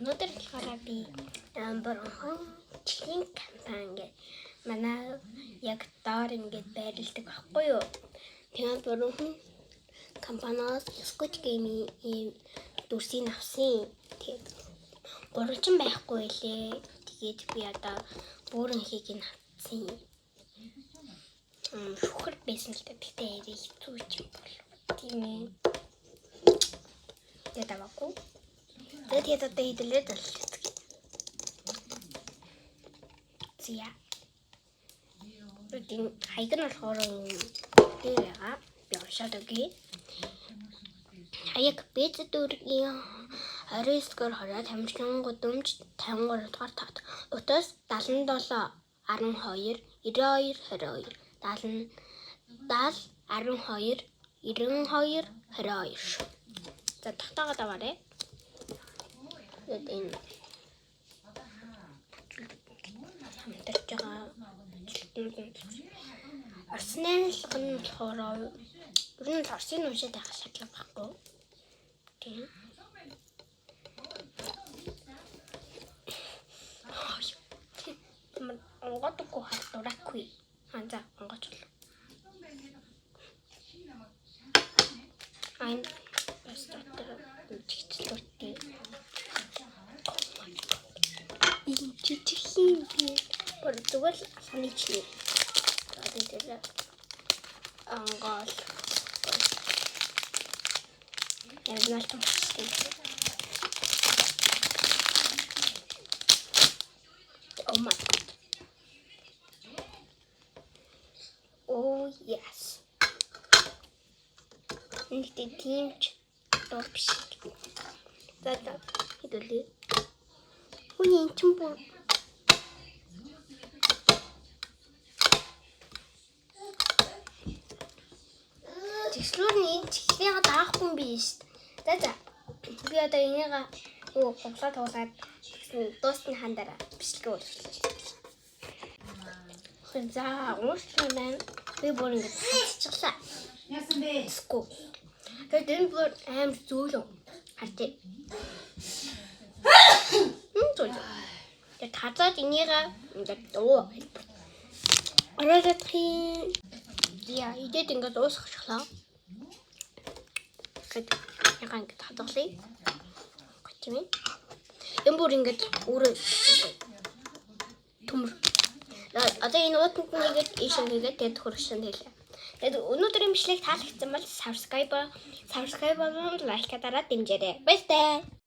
Өнөөдөр болохоор би бурхан чихрийн компани гэх манай яг доор ингээд байрладаг байхгүй юу? Тэгээд бурхан компаниас Squid Game-ийн ийм дүрсийг авсан. Тэгээд гурвалжин байхгүй лээ. Тэгээд би одоо бүрэнхийг нь авсан. Шүхэр байсан л да. Гэхдээ арай хэцүү ч юм бол. Тийм ээ. Тэгээд аваагүй. Тэгээд одоо хэдүүлээ залцгаая. Зя. Тэгээд хаяг нь болохоор юм дээр байгаа. Би уншаад өгье. Хаяг Б дүүргийн 29-р хорой тамирчин гудамж 53 дугаар тат. Утас 77 12 92 22 70 70 12 92 22 шүү. За тогтоогоод аваарэ. Тэгээд энэ хамтарч байгаа ажилтнууд нь Орос найрлага нь болохоор ер нь л Оросын уншаад байх шаардлага байхгүй. Тийм. Онгодоггүй хал дураагүй. Аа за онгооч бол. Айн бас дотор чигчлүүртэй. Oh my god. Энэ жижиг юм бэ? Бүр зүгээр л алханы чинь. За тэгээд онгоол. Яг наалтан болчихсон. Oh my god. Oh yes. Нэгтэй тийм ч дуур биш. За за хэдүүлээ. Хүний эн чинь бүр Тэгслүүр нь энэ чихрийг даахгүй юм биш шүү дээ. За за. Би одоо энийг юу гувлаа туулаад тэгсэн дуусны хандараа бичлэгээ үргэлжлүүлье. За уушлаа байна. Би бүр ингэж хатчихлаа. Яасан бэ? Ску. Тэгээд энэ бүр амар зөөлөн. Харж. Зөөлөн. Тэгээд хазаад энийг ингээд оо. Ороолох юм. Яа, идээд ингээд уусгачихлаа. Тэгээд яга ингээд хадгалъя. Тийм ээ. Энэ бүр ингээд өөрөө төмөр. Одоо энэ уутанд нь ингээд ийш ингээд тэгээд хөргөшөн хэлээ. Тэгээд өнөөдрийн бичлэг таалагдсан бол subscribe болон лайк дараад дэмжээрэй. Баяртай.